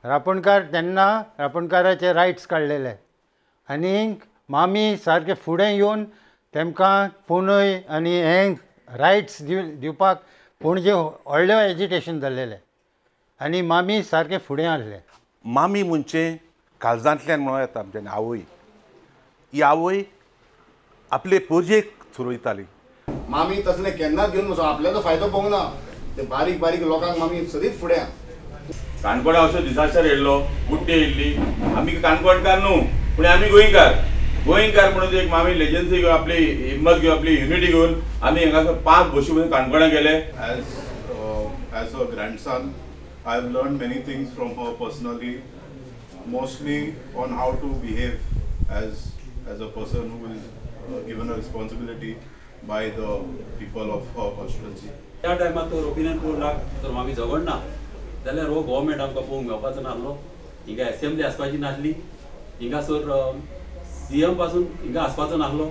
रापणकार तेन्ना रापणकाराचे रायट्स काडलेले आनी मामी सारके फुडें येवन तेमकां पोनय आनी हें रायट्स दिवपाक पणजे व्हडलें एजिटेशन जाल्लेलें आनी मामी सारकें फुडें आसलें. मामी म्हणजे काळजांतल्यान म्हणूं येता आमच्या आवय. ही आवय आपले पोरजेक थरयताली. मामी तसलें केन्नाच घेवन वचो आपल्याचो फायदो पळोवंक ना, ते बारीक बारीक लोकांक मामी सदींच फुडें. काणकोणा असो डिजास्टर येयल्लो, गुड्डे येयल्ली. आमी काणकोणकार न्हू पूण आमी गोंयकार. गोंयकार म्हणून एक मामी लेजन्सी घेवन आपली हिम्मत घेवन आपली युनिटी घेवन आमी हांगासर 5 बशी पसून काणकोणा गेले. As her grandson, I have learned many things from her personally, mostly on how to behave as a person who is given a responsibility by the people of her constituency. त्या टायमार तर ओपिनियन पोल तर मामी झगडना जाल्यार हो government आमकां पळोवंक मेळपाचो नासलो. हिंगा एसेंब्ली आसपाची नासली, हिंगासर सीएम पासून हिंगा आसपाचो नासलो.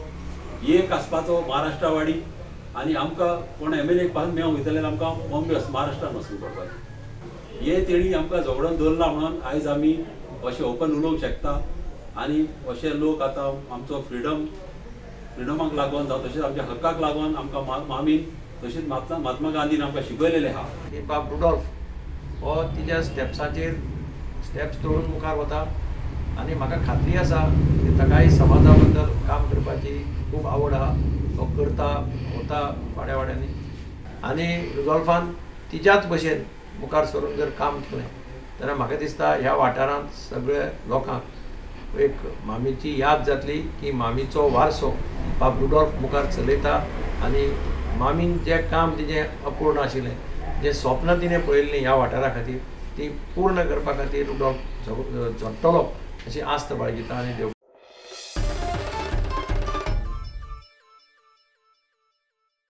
एक आसपाचो महाराष्ट्रावाडी आनी आमकां कोण एमएलए पासून मेळोंक वयतले जाल्यार आमकां बॉम्बे महाराष्ट्रान वचूंक पडपाचें. हे तेणी आमकां झगडोन दवरला म्हणून आयज आमी अशें ओपन उलोवंक शकता आनी अशे लोक आतां आमचो फ्रिडमाक लागून जावं तशेंच आमच्या हक्काक लागून आमकां मामीन तशेंच महात्मा गांधीन आमकां शिकयलेलें आहा. की बाब रुडोल्फ हो तिच्या स्टेप्साचेर स्टेप्स दवरून मुखार वता आनी म्हाका खात्री आसा की ताकाय समाजा बद्दल काम करपाची खूब आवड आहा. तो करता वता वाड्या वाड्यांनी आनी रुडोल्फान तिच्याच भशेन मुखार सरून जर काम केलें जाल्यार म्हाका दिसता ह्या वाठारांत सगळे लोकांक एक मामीची याद जातली की मामीचो वारसो बाब रुडोल्फ मुखार चलयता आनी मामीन जें काम तिजें अपूर्ण आशिल्लें, जें स्वप्न तिणें पळयल्लीं ह्या वाठारा खातीर ती पूर्ण करपा खातीर रुडोल्फ झडटलो अशी आस्त बाळगिता आनी देव